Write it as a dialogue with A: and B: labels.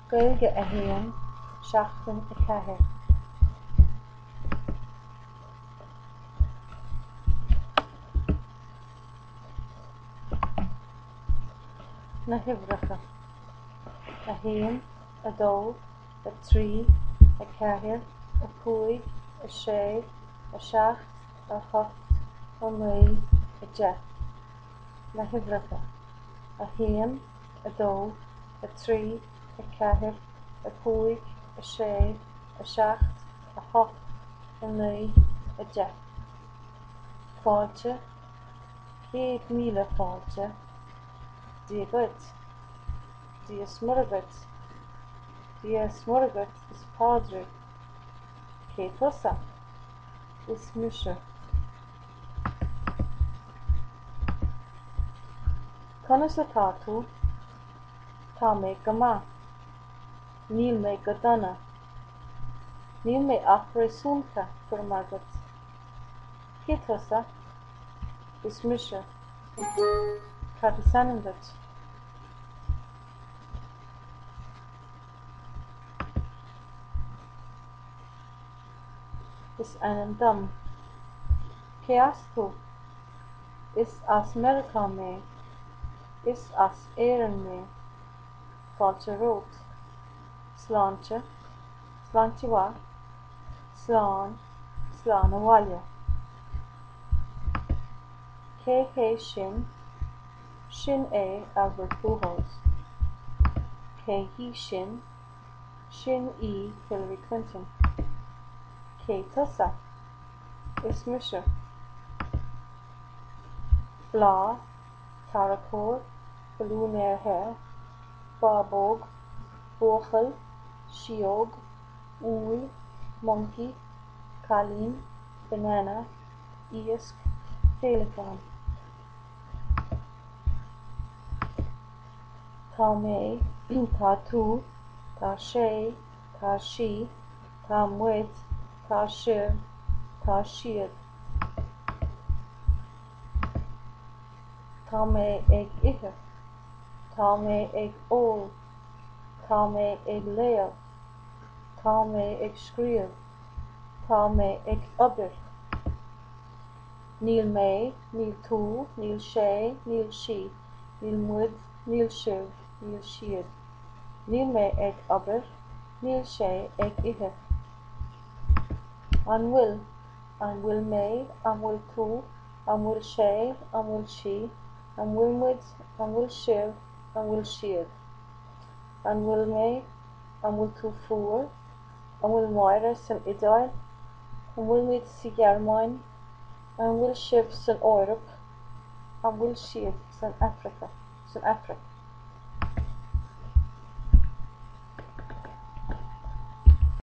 A: Gaeilge 1, Seachtain 4. Na huimhreacha, 1, 2, 3, 4, 5, 6, 7, 8, 9, 10. Na huimhreacha, 1, 2, 3, 4, 5, 6, 7, 8, 9, 10. Fáilte, 100,000 fáilte, Dia dhuit, Dia is Muire dhuit, Dia is Muire dhuit is Pádraig. Cé tusa? Is mise. Conas atá tú? Tá mé go maith. Níl mé go dona. Níl mé ach réasúnta, go raibh maith agat. Cé tusa? Is mise. Cad is ainm duit? Is ainm dom. Cé as tú? Is as Meiriceá mé. Is as Éirinn mé. Fáilte romhat. Sláinte. Sláinte mhaith. Slán. Slán abhaile. Cé hé sin? Sin é Albert Pujols. Cé hí sin? Sin í Hillary Clinton. Cé tusa? Is mise. Bláth, tarracóir, balún aeraithe, bábóg, buachaill, síóg, úll, moncaí, cailín, banana, iasc, féileacán. Tá mé, tá tú, tá sé, tá sí, tá muid, tá sibh, tá siad. Tá mé ag ithe. Tá mé ag ól. Tá mé ag léamh. Tá mé ag scríobh. Tá mé ag obair. Níl mé, níl tú, níl sé, níl sí, níl muid, níl sibh, níl siad. Níl mé ag obair, níl sé ag ithe. An bhfuil? An bhfuil mé? An bhfuil tú? An bhfuil sé? An bhfuil sí? An bhfuil muid? An bhfuil sibh? An bhfuil siad? An bhfuil mé? An bhfuil tú fuar? An bhfuil Máire san Iodáil? An bhfuilimid sa Ghearmáin? An bhfuil sibh san Eoraip? An bhfuil siad san Afraic?